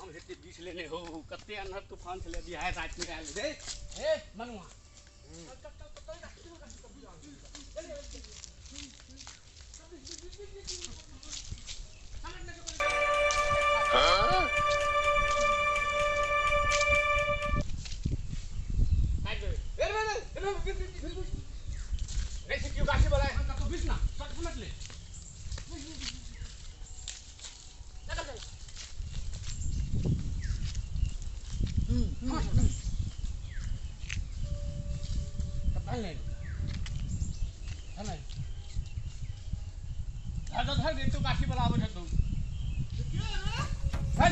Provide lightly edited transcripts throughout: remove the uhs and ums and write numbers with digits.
आम हेते बीछ लेने हो कते अन्हर तूफान छलै बिहार राति में आयल रे हे मनुआ नहीं क्यों गाछी वाला हम कतो बीछ ना सट समझ ले तू गाछी वाला आबै तू के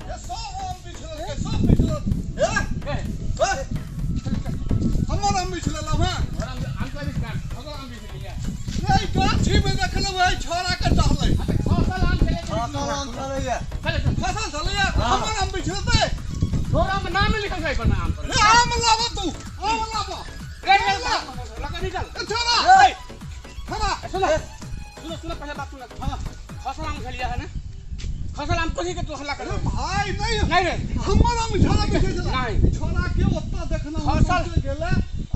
के सब आम बिछलल के सब बिछलल ए ए हमर आम बिछलल हां आम का बिछलल फसल आम बिछलिया नहीं गाछी में देखलौ है छोरा के टहलै फसल आम छलै फसल आम छलैया फसल छलैया हमर आम बिछलतै तोरा में नाम लिखल छै पर आम पर रे आम लाबो तू आम लाबो रे लगा निकल ए छोरा ए छोरा सुनो सुनो सुनो पहले बात सुनो। हां फसल आम खेलिया है ना फसल आम कोही के तू हल्ला कर भाई नहीं नहीं रे हमर आम छोरा बिछल नहीं छोरा के ओत्ता देखना फसल गेले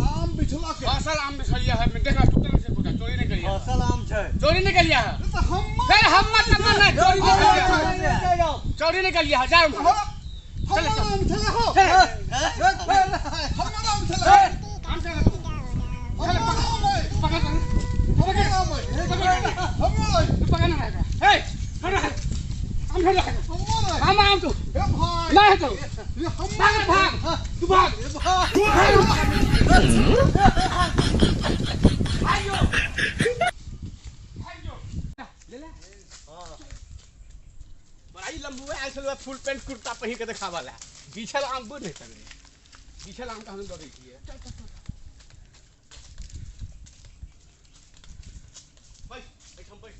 आम बिछला के फसल आम बिछलिया है मैं देखा तू तेरे से पूछा चोरी नहीं करिया फसल आम छै चोरी नहीं करिया है तो हम फिर हम मत ना चोरी नहीं करिया चोरी नहीं करिया है जाओ हमर आम छले हो हमर आम छले आम छले हमर आम है पकड़ हमर आम है हमर तू पकड़ ना ए हट आम धर हमर हम आम तू ए भाई नहीं तो ये हम भाग भाग तू भाग ए भाई भाइयो भाइयो ले ले हां बड़ाई लंबू है आयल फुल पैंट कुर्ता पहिर के देखावला बिछल आम बोल नहीं करे बिछल आम का हम दे छियै चल चल चल बैठ बैठ बैठ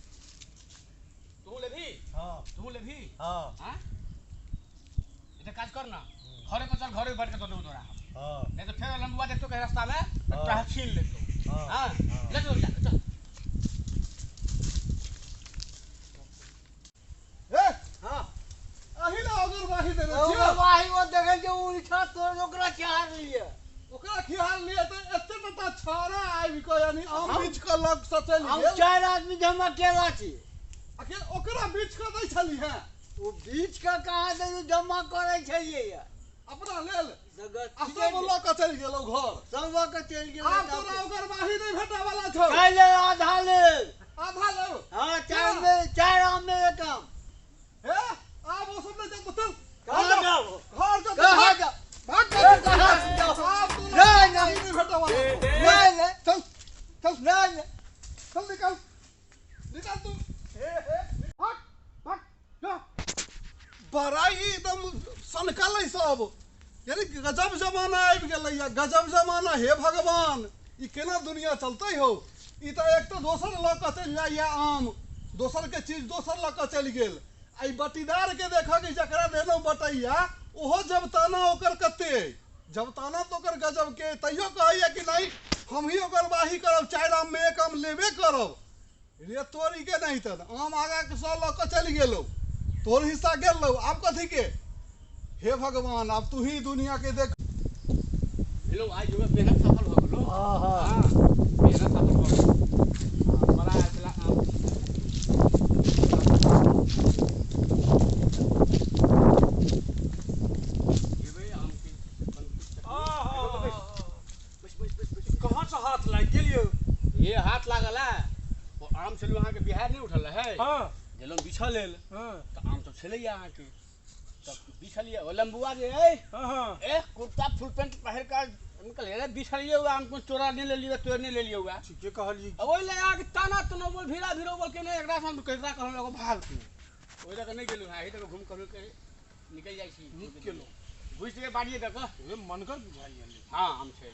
तू लेबी हां तू लेबी हां हां इधर काज कर ना घरे पर चल घरे बैठ के दे तोरा हां नहीं तो फिर लंबुआ देखतो के रास्ता में तोरा छीन लेतो। हां ले चल जा चल ए हां अही ला अगरबाही देने छियै अगरबाही वो देखै जे उठा तोर ओकरा खिहार लिए ओकरा खिहार लिए त एते टटा छाड़ा आबि के यानी आम बीछ के लग से चलि हम गेल चारि आदमी हम अकेला छी अकेला ओकरा बीछ के दै छली है ओ बीच के कहाँ दे जमा करै छलियै अपना लेल आ सब लऽ के चलि गेलौ घर सब लऽ के चलि गेलौ आब तोरा ओगरबाही नहि भेटै वाला छौ काल्हि आधा लेब आधा लेब हां चारि में चारि आम में एक आम हे आब ओ सब नहि चल चल कहाँ जाओ घर जो कहाँ जाओ भाग कहाँ जाओ आब तोरा नहीं नहीं नहीं भेटै वाला छौ नहीं नहीं चल चल नहीं चल निकल निकल तू हे हे भाग भाग जा बड़ाई एकदम सनकलै सब यानी गजब जमाना आबि गेलैया गजब जमाना हे भगवान ई केना दुनिया चलतै हो ई तऽ एक तऽ दोसर लऽ कऽ चलि जाइया आम दोसर के चीज दोसर लऽ कऽ चलि गेल आ ई बटीदार के देखऽ कि जकरा देलहुँ बटैया ओहो जबताना ओकर कते जबताना तऽ ओकर गजब के तैयो कहैया कि नहीं हम ही ओकर बाही करब चारि आम में एक आम लेबे करब रे तोरी के नहीं तऽ आम आगा के सौ लऽ कऽ चलि गेलौ तोर हिस्सा गेलौ आब कथी के हे भगवान अब तू ही दुनिया के देख हेलो आज जो मेहनत सफल हो गेलो हां हां हां मेहनत सफल हो गेलो बड़ा अगला आम ये बे आम के बस बस बस बस कहाँ से हाथ लागि गेल यौ ये हाथ लागल है वो आम छलू अहाँ के बिहार नहीं उठल है हां गेलहुँ बिछल लेल हां तऽ आम तऽ छलैया अहाँके तऽ बिछलियै ओ लम्बुआ जे अइ हां हां ए कुर्ता फुल पैंट पहिर कऽ निकल रे बिछलियै ओ आम को चोरा नहीं लेलियै तोड़ नहीं लेलियै हुआ ठीके कहलियै अब ओहि लए आके ताना तना बोल भीड़ा भीड़ो बोल के नहीं एकरा से हम केकरा कहल लगो भाग तू ओहि लए कऽ नहीं गेलहुँ एहि तक घूम कऽ निकलि जाइ छी नीक केलहुँ घुसि के बाड़िए दऽ कऽ ए मनगर बुझाइया हाँ आम छै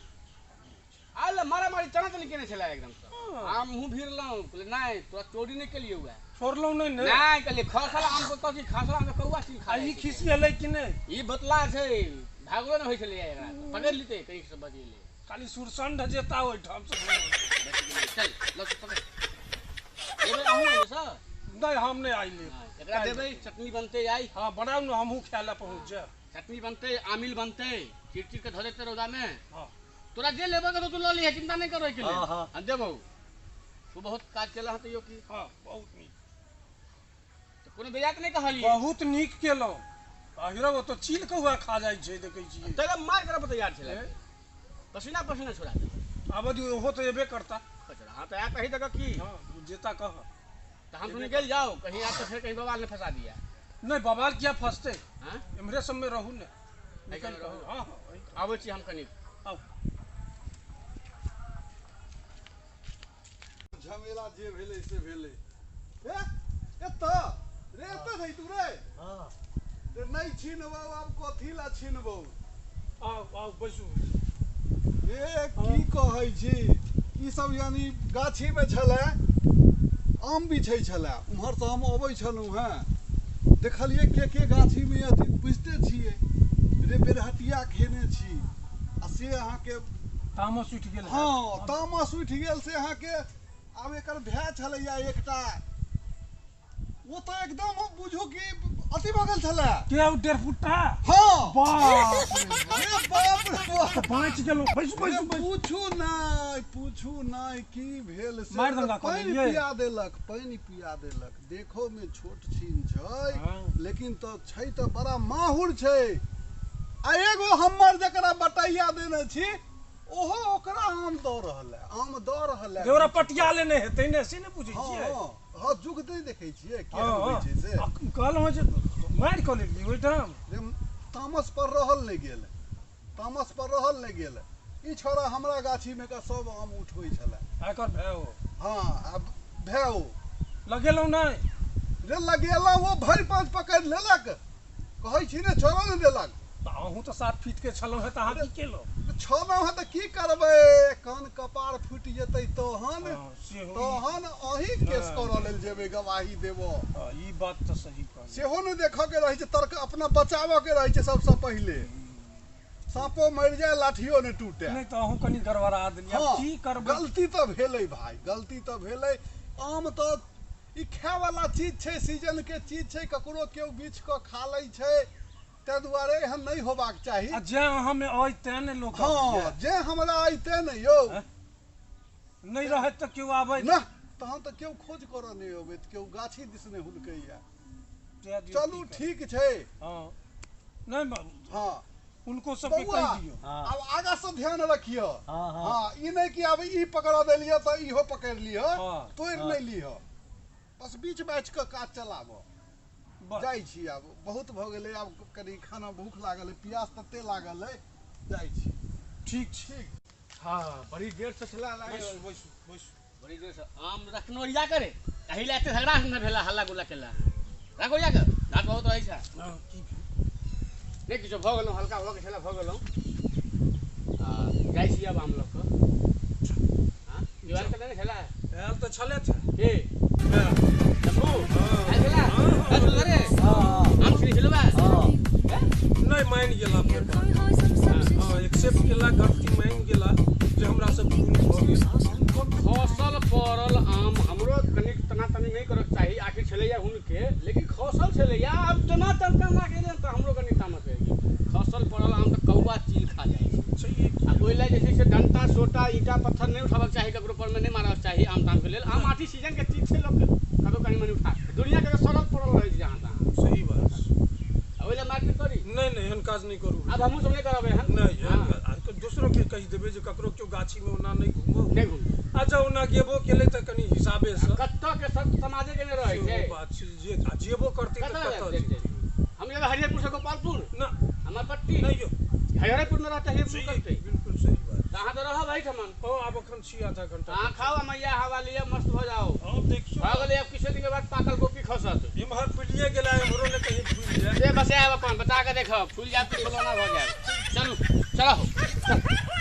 आयल मारा मारी तना तनी केने छलै एकदम से आम मुँह भीड़लहुँ कहलियै नहि तोरा चोरी नहि केलियै हुआ छोड़लहुँ नहि ने नहीं कहलियै खसल आम को कथी खसल आम के कौआ चीज खा आ ई खिसियलै कि नहि ई बतला छै भागलो नहि होइ छलै एकरा पकड़ि लेतै कहीं से बचेले खाली सुरसंड जेता ओहिठाम से चल लग पकड़ एबे अहूँ एबै सर नहि, हम नहि आइ लेब। एकरा देबै, चटनी बनतै आइ। हँ, बनाउ ने, हमहूँ खाय लए पहुँच जायब। चटनी बनतै, आमिल बनतै, चीर चीर के धऽ देतै रौदा में। हँ। तोरा जे लेबऽ के तू लऽ लिहे, चिंता नहि कर ओहिके लेल। हँ, हँ। हम देबौ। तू बहुत काज केलह हँ तैयो की। हँ, बहुत नीक। तऽ कोनो बेजाय तऽ नहि कहलियै। बहुत नीक केलहुँ। आहिरो ओ तऽ चील कौआ खा जाइ छै, देखै छियै। तैला मार करऽ पर तैयार छलै, पसीना पसीना छोड़ा देलक। आबऽ दियौ, ओहो तऽ एबे करता। हाँ तऽ आयत एहि जगह की। हँ, ओ जेता कह। तऽ हम सुनि गेल जाउ कहीं आयत तऽ फेर कहीं बवाल नहि फंसा दिया। नहि, बवाल किया फंसतै? हाँ? एम्हरे सबमे रहू ने। निकल रहू। रहू। हँ हँ, आबै छी हम कनी। आउ। झमेला जे भेलै से भेलै। ए एतऽ रे, एतऽ रही तू रे। हँ। रे नहि छिनबौ, आब कथी ला छिनबौ? आउ आउ, बैसू। ए की कहै छी, ई सब यानी गाछीमे छलै, आम बिछै छलै। उम्हरसँ हम अबै छलहुँ हेँ, देखलियै के के गाछीमे अथी बुझिते छियै रे, बेरहटिया खेने छी आ से अहाँके तामस उठि गेल। हँ, तामस उठि गेल से अहाँके। आब एकर भाय छलैया एकटा, ओ तऽ एकदम बुझू कि अथी भऽ गेल छलै। के, ओ डेढ़ फुट्टा? हँ। बाप रे बाप रे बाप। बाँचि गेलहुँ। बैसू रे बैसू बैसू। पूछू नहि, पूछू नहि की भेल से। मारि दंगा कऽ पानि देलियै। पिया देलक, पानि पिया देलक। देखो मे छोट छीन छै, हँ। लेकिन तऽ छै तऽ बड़ा माहुर छै। आ एगो हमर जकरा बटैया देने छी, ओहो ओकरा आम दऽ रहल है, आम दऽ रहल है। ओकरा पटिया लेने हेतै ने, से नहि बुझै हँ छियै। हँ हँ, जुग नहि देखै छियै केहन हँ होइ छै से। आ कहलहुँ जे मारि कऽ लेलियै ओहिठाम। रे तामस पर रहल नहि गेल, तामस पर रहल नहि गेल। ई छोड़ा हमरा गाछी मे का सब आम उठबै छलै। आ एकर भाय ओ? हँ, आब भाय ओ। लगेलहुँ नहि? रे लगेलहुँ, ओ भरि पाँच पकड़ि लेलक। कहै छी ने, छोड़ो नहि देलक। तऽ अहूँ तऽ 7 फीट के छलहुँ हेँ, तऽ अहाँ की केलहुँ? छलहुँ हेँ तऽ की करबै? कान कपार फूटि जेतै तहन। हँ, सेहो तहन अहीं केस नहि। करऽ लेल जेबै, गवाही देबऽ। हँ, ई बात तऽ सही कहलियै। सेहो नहि देखऽ के रहै छै, तर्क अपना बचाबऽ के रहै छै सबसँ पहिले। साँपो मरि जाय, लाठियो नहि टूटे। नहि तऽ अहूँ कनि गड़बड़ा देलियै। आब हँ, की करबै? गलती तऽ भेलै भाय, गलती तऽ भेलै। आम तऽ ई खायवला चीज छै, सीजन के चीज छै, ककरो केओ बीछ कऽ खा लै छै, ताहि दुआरे एहन नहि होबाक चाही। आ जे अहाँमे अइ तेँ ने लोक हँ। अबैए। जे हमरा अइते ने यौ। हँ? नहि रहैत तऽ केओ आबै ना, तहन तऽ केओ खोज करऽ नहि अबैत, केओ गाछी दिस नहि हुलकैया। दए दियौ, चलू की करबै? ठीक छै। हँ, नहि हँ। हुनको सबके बौआ, कहि दियौ। हँ। आब आगाँ से ध्यान रखियौ। हँ हँ। हँ, ई नहि कि आब ई पकड़ देलियै तऽ इहो पकड़ि लिअ। हँ। तोड़ि हँ। नहि लिअ, बस बीच बाँच कऽ काज चलाबऽ। बस। जाइ छी आब, बहुत भऽ गेलै। आब कनि खाना, भूख लागल अइ, प्यास तते लागल अइ, जाइ छी। ठीक छै। ठीक। हँ, बड़ी देर से छला लागल। बैसू बैसू बैसू। बड़ी देर से आम रखनो ओरिया करे, एहि लए एते झगड़ा नहि भेला, हल्ला गुल्ला केला। राख ओरिया के, दाँत बहुत रहै छै। हँ, की भेल? नहि किछो, भऽ गेलहुँ, हल्का भऽ के छला, भऽ गेलहुँ। आ जाइ छी आब आम लऽ कऽ। हँ, दीवार के नहि छला? आयल तऽ छलथि। के? हँ। शंभू? हँ। आयल छला? हँ, हँ। आयल छला रे? हँ हँ। आम छिनै छलौ बा? हँ। नहि मानि गेला फेर। हँ, एक्सेप्ट केला, गलती मानि गेला जे हमरा सब भूल भऽ गेल। खसल पड़ल आम हमरो कनिक तना तनी नहि करक चाही, आखिर छलैया हुनके, लेकिन खसल छलैया। आब तना तन तना केलियै तऽ हमरो कनि तामस आबि गेल। खसल पड़ल आम तऽ कौआ चील खा जाइ छै। छैहे की। आ ओहि लए जे छै से डंटा सोटा ईंटा पत्थर नहि उठाबक चाही, ककरो पर मे नहि मारक चाही। आम ताम के लेल आम आठी सीजन के चीज छै, लोक कतौ कनि मनि उठा, दुनिया के सड़ल पड़ल रहै छै जहाँ तहाँ। सही बात छै। आ ओहि लए मारपीट करी? नहि नहि, एहन काज नहि करू। आब हमहूँ सब नहि करबै एहन। नहि, एहन हँ। काज। आ दोसरो के कहि देबै जे ककरो केओ गाछीमे ओना नहि घूमो। नहि घूमू। अच्छा, ओना गेबो केलै तऽ कनि हिसाबे से। कतऽ के सब समाजे के नहि रहै सेहो छै। बात छै जे आ जेबो करतै तऽ कतऽ कतऽ जेतै? जेतै? हम जेबै हरिहरपुर से गोपालपुर। ना। हमर पट्टी। नहि यौ। हरिहरपुर में रहते, हरिहरपुर सही, करतै। बिल्कुल सही बात। तऽ अहाँ तऽ रहब एहिठमन। हँ, आब एखन छी आधा घंटा। अहाँ खाउ आ मैया हवा लिअ, मस्त भऽ जाउ। हम देखियौ। भऽ गेलै, आब किछु दिन के बाद पाकल गोपी खसत। इम्हर फुलिए गेला, एम्हरो ने कहीं फुलि जाय। से बसायब अपन, बचा कऽ देखब, फूलि जायत तऽ फुलौना भऽ जायत। चलू, चलो।